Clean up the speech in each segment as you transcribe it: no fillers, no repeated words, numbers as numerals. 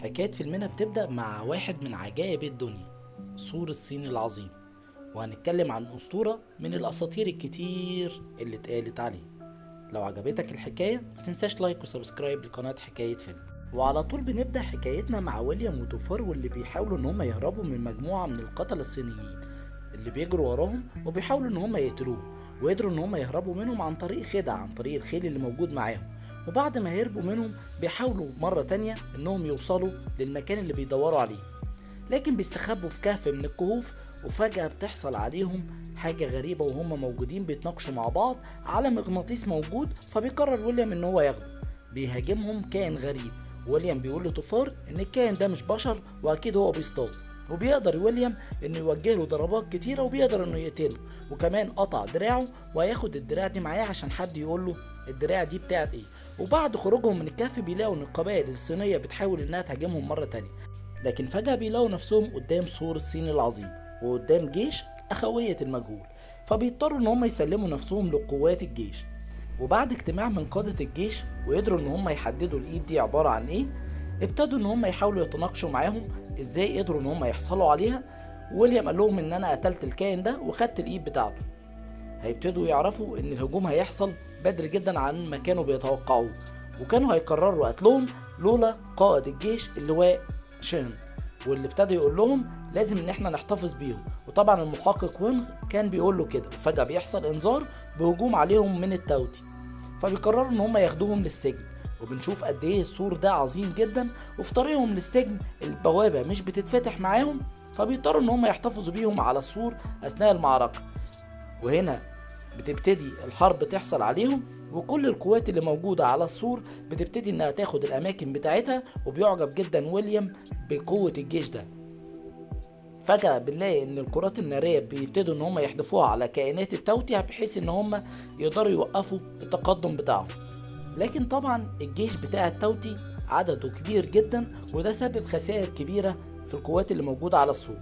حكاية فيلمنا بتبدأ مع واحد من عجائب الدنيا، سور الصين العظيم، وهنتكلم عن أسطورة من الأساطير الكتير اللي اتقالت عليه. لو عجبتك الحكاية ما تنساش like و subscribe لقناة حكاية فيلم. وعلى طول بنبدأ حكايتنا مع ويليام وتوفار، واللي بيحاولوا ان هم يهربوا من مجموعة من القتلة الصينيين اللي بيجروا وراهم وبيحاولوا ان هم يقتلوهم، وقدروا ان هم يهربوا منهم عن طريق خدع، عن طريق الخيل اللي موجود معاهم. وبعد ما هربوا منهم بيحاولوا مرة تانية انهم يوصلوا للمكان اللي بيدوروا عليه، لكن بيستخبوا في كهف من الكهوف، وفجأة بتحصل عليهم حاجة غريبة وهم موجودين بيتناقشوا مع بعض على مغناطيس موجود، فبيقرر ويليام ان هو ياخده. بيهاجمهم كائن غريب، ويليام بيقول لتوفار ان الكائن ده مش بشر واكيد هو بيصطاد، وبيقدر ويليام انه يوجه له ضربات كتيرة وبيقدر انه يقتله، وكمان قطع دراعه وهياخد الدراع دي معاه عشان حد يقول له الدراع دي بتاعت ايه. وبعد خروجهم من الكهف بيلاقوا ان القبائل الصينية بتحاول انها تهاجمهم مرة تانية، لكن فجأة بيلاقوا نفسهم قدام سور الصين العظيم وقدام جيش أخوية المجهول، فبيضطروا ان هم يسلموا نفسهم لقوات الجيش. وبعد اجتماع من قادة الجيش وقدروا ان هم يحددوا الايد دي عبارة عن ايه، ابتدوا ان هم يحاولوا يتناقشوا معاهم ازاي قدروا ان هم يحصلوا عليها. ويليام قال لهم ان انا قتلت الكائن ده وخدت الايد بتاعته. هيبتدوا يعرفوا ان الهجوم هيحصل بدري جدا عن ما كانوا بيتوقعوه، وكانوا هيقرروا قتلهم لولا قائد الجيش اللواء شين، واللي ابتدى يقول لهم لازم ان احنا نحتفظ بيهم. وطبعا المحقق وينغ كان بيقول له كده. وفجأة بيحصل انذار بهجوم عليهم من التاوتي، فبيقرروا ان هم ياخدوهم للسجن. وبنشوف قد ايه السور ده عظيم جدا، وفي طريقهم للسجن البوابة مش بتتفتح معاهم، فبيضطروا ان هم يحتفظوا بيهم على السور اثناء المعركة. وهنا بتبتدي الحرب تحصل عليهم، وكل القوات اللي موجودة على السور بتبتدي انها تاخد الاماكن بتاعتها، وبيعجب جدا ويليام بقوة الجيش ده. فجأة بنلاقي ان الكرات النارية بيبتدوا ان هم يحدفوها على كائنات التوتي بحيث ان هم يقدروا يوقفوا التقدم بتاعهم، لكن طبعا الجيش بتاع التوتي عدده كبير جدا، وده سبب خسائر كبيرة في القوات اللي موجودة على السور.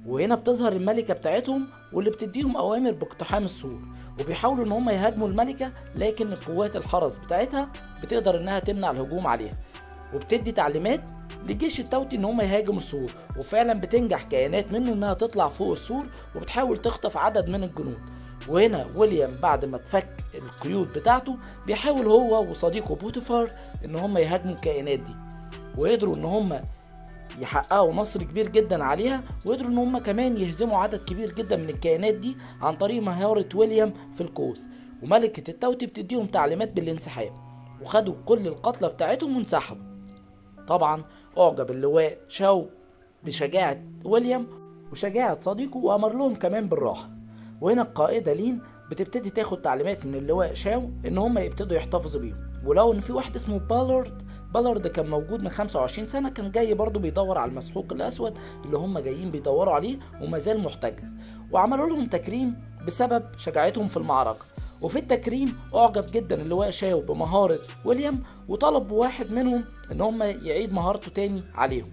وهنا بتظهر الملكة بتاعتهم واللي بتديهم أوامر باقتحام السور، وبيحاولوا إن هم يهاجموا الملكة، لكن القوات الحرس بتاعتها بتقدر إنها تمنع الهجوم عليها، وبتدي تعليمات لجيش التوتي إن هم يهاجموا السور. وفعلا بتنجح كائنات منه إنها تطلع فوق السور وبتحاول تخطف عدد من الجنود. وهنا ويليام بعد ما تفك القيود بتاعته بيحاول هو وصديقه بوتيفار إن هم يهاجموا الكائنات دي، وقدروا إن هم يحققوا نصر كبير جدا عليها، وقدروا ان هم كمان يهزموا عدد كبير جدا من الكائنات دي عن طريق مهارة ويليام في القوس. وملكة التوتي بتديهم تعليمات بالانسحاب، وخدوا كل القتلى بتاعتهم وانسحبوا. طبعا اعجب اللواء شاو بشجاعة ويليام وشجاعة صديقه، وامر لهم كمان بالراحة. وهنا القائدة لين بتبتدي تاخد تعليمات من اللواء شاو ان هم يبتدوا يحتفظوا بيهم. ولو ان في واحد اسمه بالارد كان موجود من 25 سنة، كان جاي برضو بيدور على المسحوق الأسود اللي هم جايين بيدوروا عليه ومازال محتجز، وعملوا لهم تكريم بسبب شجاعتهم في المعركة. وفي التكريم أعجب جدا اللواء شاو بمهارة ويليام، وطلب واحد منهم ان هم يعيد مهارته تاني عليهم.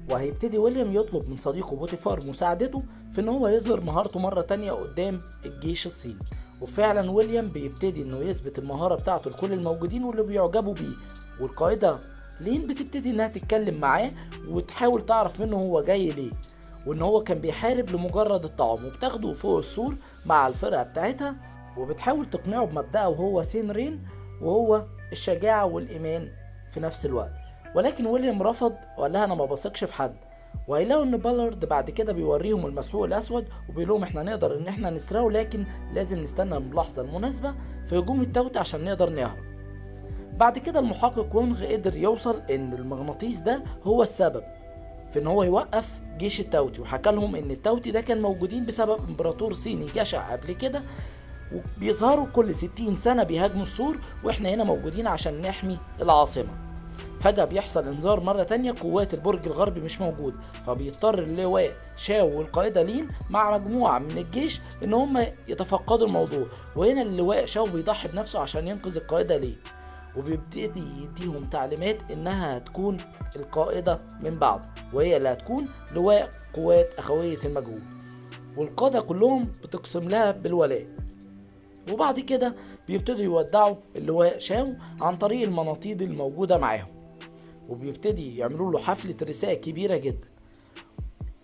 وهيبتدي ويليام يطلب من صديقه بوتيفار مساعدته في ان هو يظهر مهارته مرة تانية قدام الجيش الصيني. وفعلا ويليام بيبتدي انه يثبت المهارة بتاعته لكل الموجودين واللي بيعجبوا بيه. والقائدة لين بتبتدي انها تتكلم معاه وتحاول تعرف منه هو جاي ليه، وان هو كان بيحارب لمجرد الطعام، وبتاخده فوق السور مع الفرقة بتاعتها، وبتحاول تقنعه بمبدأه وهو سين رين، وهو الشجاعة والإيمان في نفس الوقت. ولكن ويليام رفض وقال لها انا ما بثقش في حد. وهيلاقوا ان بالارد بعد كده بيوريهم المسحوق الاسود وبيقول لهم احنا نقدر ان احنا نسرقه، لكن لازم نستنى اللحظه المناسبه في هجوم التوت عشان نقدر نهرب. بعد كده المحقق وينغ قدر يوصل ان المغناطيس ده هو السبب في ان هو يوقف جيش التوتي، وحكى لهم ان التوتي ده كان موجودين بسبب امبراطور صيني جشع قبل كده، وبيظهروا كل 60 سنه بيهاجموا السور، واحنا هنا موجودين عشان نحمي العاصمه. فجأة بيحصل انذار مرة تانية، قوات البرج الغربي مش موجود، فبيضطر اللواء شاو والقائدة لين مع مجموعة من الجيش ان هم يتفقدوا الموضوع. وهنا اللواء شاو بيضحي بنفسه عشان ينقذ القائدة لين، وبيبتدي يديهم تعليمات انها هتكون القائدة من بعده، وهي اللي هتكون لواء قوات اخوية المجهول، والقادة كلهم بتقسم لها بالولاء. وبعد كده بيبتدوا يودعوا اللواء شاو عن طريق المناطيد الموجودة معاهم. وبيبتدي يعملوا له حفلة رثاء كبيرة جدا.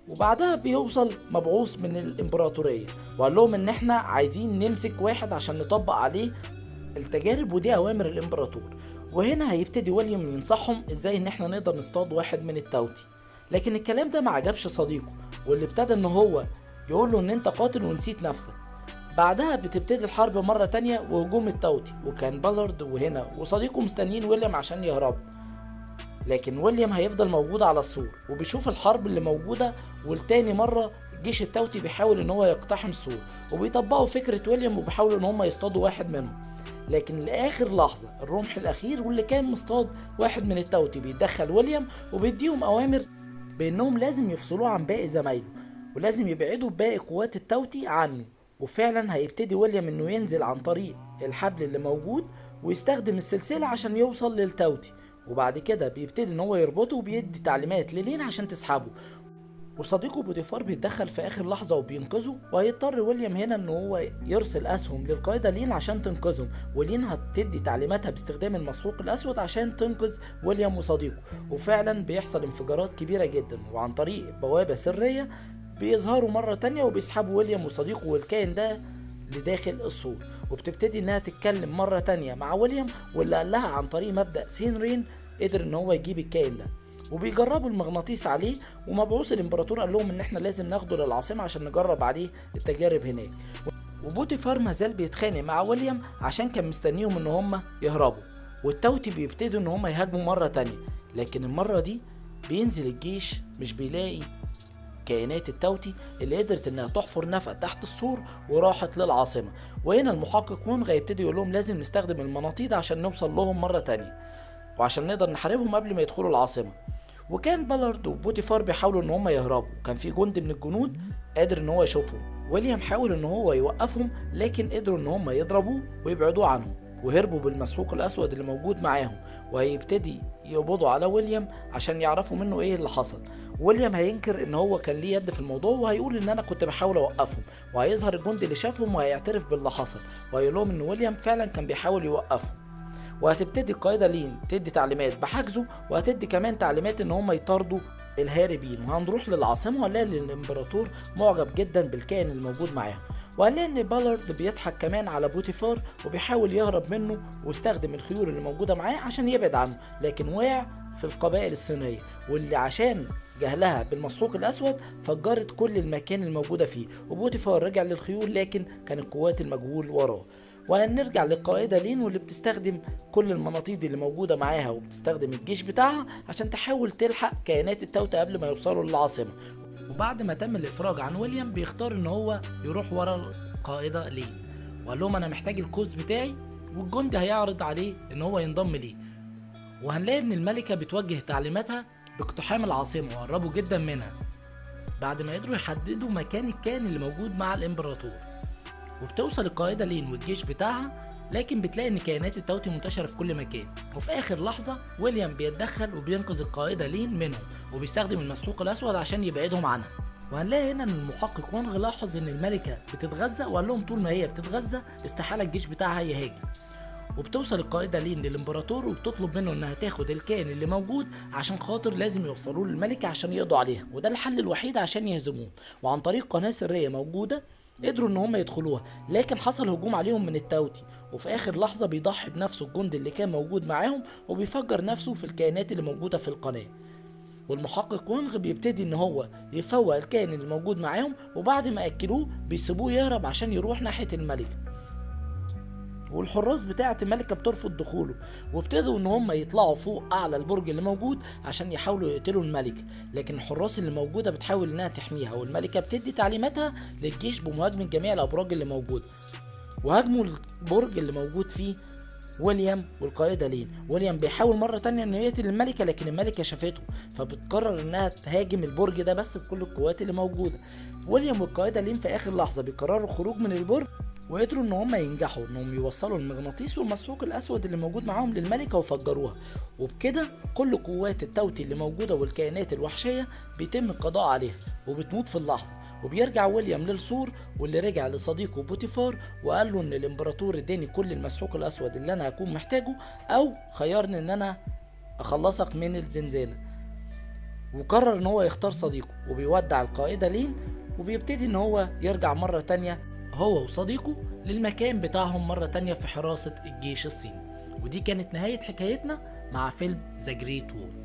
وبعدها بيوصل مبعوث من الامبراطورية وقال لهم ان احنا عايزين نمسك واحد عشان نطبق عليه التجارب، ودي اوامر الامبراطور. وهنا هيبتدي ويليام ينصحهم ازاي ان احنا نقدر نصطاد واحد من التاوتي، لكن الكلام ده ما عجبش صديقه، واللي ابتدى ان هو يقول له ان انت قاتل ونسيت نفسك. بعدها بتبتدي الحرب مرة تانية وهجوم التاوتي، وكان بالارد وهنا وصديقه مستنيين ويليام عشان يهربوا، لكن ويليام هيفضل موجود على السور وبيشوف الحرب اللي موجودة. والتاني مرة جيش التاوتي بيحاول ان هو يقتحم السور، وبيطبقوا فكرة ويليام وبيحاولوا ان هم يصطادوا واحد منهم، لكن لآخر لحظة الرمح الأخير واللي كان مصطاد واحد من التاوتي بيتدخل ويليام وبيديهم أوامر بأنهم لازم يفصلوه عن باقي زمايله ولازم يبعدوا باقي قوات التاوتي عنه. وفعلا هيبتدي ويليام انه ينزل عن طريق الحبل اللي موجود ويستخدم السلسلة عشان يوصل للتاوتي، وبعد كده بيبتدي ان هو يربطه وبيدي تعليمات للين عشان تسحبه، وصديقه بوتيفار بيتدخل في اخر لحظة وبينقذه. وهيضطر ويليام هنا ان هو يرسل اسهم للقائدة لين عشان تنقذهم، ولين هتدي تعليماتها باستخدام المسحوق الاسود عشان تنقذ ويليام وصديقه. وفعلا بيحصل انفجارات كبيرة جدا، وعن طريق بوابة سرية بيظهروا مرة تانية وبيسحبوا ويليام وصديقه والكائن ده لداخل السور. وبتبتدي انها تتكلم مرة تانية مع ويليام، واللي قال لها عن طريق مبدأ سينرين قدر ان هو يجيب الكائن ده، وبيجربوا المغناطيس عليه. ومبعوث الامبراطور قال لهم ان احنا لازم ناخده للعاصمة عشان نجرب عليه التجارب هناك. وبوتيفار مازال بيتخانق مع ويليام عشان كان مستنيهم ان هم يهربوا، والتاوتي بيبتدوا ان هم يهاجموا مرة تانية، لكن المرة دي بينزل الجيش مش بيلاقي كائنات التاوتي اللي قدرت انها تحفر نفق تحت السور وراحت للعاصمة. وهنا المحقق وونغ هيبتدي يقول لهم لازم نستخدم المناطيد عشان نوصل لهم مرة تانية وعشان نقدر نحاربهم قبل ما يدخلوا العاصمة. وكان بالارد وبوتيفار بيحاولوا ان هم يهربوا، كان في جند من الجنود قادر ان هو يشوفهم، ويليام حاول ان هو يوقفهم لكن قدروا ان هم يضربوه ويبعدوه عنهم، وهربوا بالمسحوق الاسود اللي موجود معاهم. وهيبتدي يقبضوا على ويليام عشان يعرفوا منه ايه اللي حصل. ويليام هينكر ان هو كان ليه يد في الموضوع، وهيقول ان انا كنت بحاول اوقفهم، وهيظهر الجندي اللي شافهم وهيعترف باللي حصل، وهيقول لهم ان ويليام فعلا كان بيحاول يوقفهم. وهتبتدي القائدة لين تدي تعليمات بحجزه، وهتدي كمان تعليمات ان هم يطاردوا الهاربين. وهنروح للعاصمة وهنلاقي ان الامبراطور معجب جدا بالكائن الموجود معاهم، وهنلاقي ان بالارد بيضحك كمان على بوتيفار وبيحاول يهرب منه واستخدم الخيول اللي موجودة معاه عشان يبعد عنه، لكن وقع في القبائل الصينية واللي عشان جهلها بالمسحوق الاسود فجرت كل المكان الموجودة فيه. وبوتيفار رجع للخيول لكن كان القوات المجهول وراه. وهنرجع للقائدة لين واللي بتستخدم كل المناطيد اللي موجودة معاها وبتستخدم الجيش بتاعها عشان تحاول تلحق كائنات التاوتي قبل ما يوصلوا للعاصمة. وبعد ما تم الإفراج عن ويليام بيختار ان هو يروح ورا القائدة لين وقال لهم انا محتاج القوس بتاعي، والجندي هيعرض عليه ان هو ينضم ليه. وهنلاقي ان الملكة بتوجه تعليماتها باقتحام العاصمة وقربوا جدا منها بعد ما قدروا يحددوا مكان الكائن اللي موجود مع الامبراطور. وبتوصل القائدة لين والجيش بتاعها، لكن بتلاقي ان كائنات التاوتي منتشرة في كل مكان. وفي اخر لحظة ويليام بيتدخل وبينقذ القائدة لين منهم وبيستخدم المسحوق الاسود عشان يبعدهم عنها. وهنلاقي هنا ان المحقق وانغ لاحظ ان الملكة بتتغذى وقال لهم طول ما هي بتتغذى استحالة الجيش بتاعها يهاجم. وبتوصل القائدة لين للامبراطور وبتطلب منه انها تاخد الكائن اللي موجود عشان خاطر لازم يوصلوه للملكة عشان يقضوا عليها، وده الحل الوحيد عشان يهزموه. وعن طريق قناة سرية موجودة قدروا ان هم يدخلوها، لكن حصل هجوم عليهم من التاوتي. وفي اخر لحظة بيضحي بنفسه الجندي اللي كان موجود معاهم وبيفجر نفسه في الكائنات اللي موجودة في القناة. والمحقق وانغ بيبتدي ان هو يفوق الكائن اللي موجود معاهم، وبعد ما اكلوه بيسيبوه يهرب عشان يروح ناحية الملكة. والحراس بتاعة الملكة بترفض دخوله، وابتدوا ان هم يطلعوا فوق اعلى البرج اللي موجود عشان يحاولوا يقتلوا الملكة، لكن الحراس اللي موجودة بتحاول انها تحميها، والملكة بتدي تعليماتها للجيش بمهاجمة جميع الابراج اللي موجودة. وهاجموا البرج اللي موجود فيه ويليام والقائدة لين. ويليام بيحاول مرة تانية انه يقتل الملكة، لكن الملكة شافته فبتقرر انها تهاجم البرج ده بس بكل القوات اللي موجودة. ويليام والقائدة لين في اخر لحظة بيقرروا الخروج من البرج، وقدروا ان هم ينجحوا انهم يوصلوا المغناطيس والمسحوق الاسود اللي موجود معاهم للملكة وفجروها. وبكده كل قوات التاوتي اللي موجودة والكائنات الوحشية بيتم القضاء عليها وبتموت في اللحظة. وبيرجع ويليام للسور واللي رجع لصديقه بوتيفار وقال له ان الامبراطور اداني كل المسحوق الاسود اللي انا هكون محتاجه، او خيرني ان انا اخلصك من الزنزانة. وقرر ان هو يختار صديقه، وبيودع القائدة لين، وبيبتدي ان هو يرجع مرة تانية هو وصديقه للمكان بتاعهم مرة تانية في حراسة الجيش الصيني. ودي كانت نهاية حكايتنا مع فيلم The Great Wall.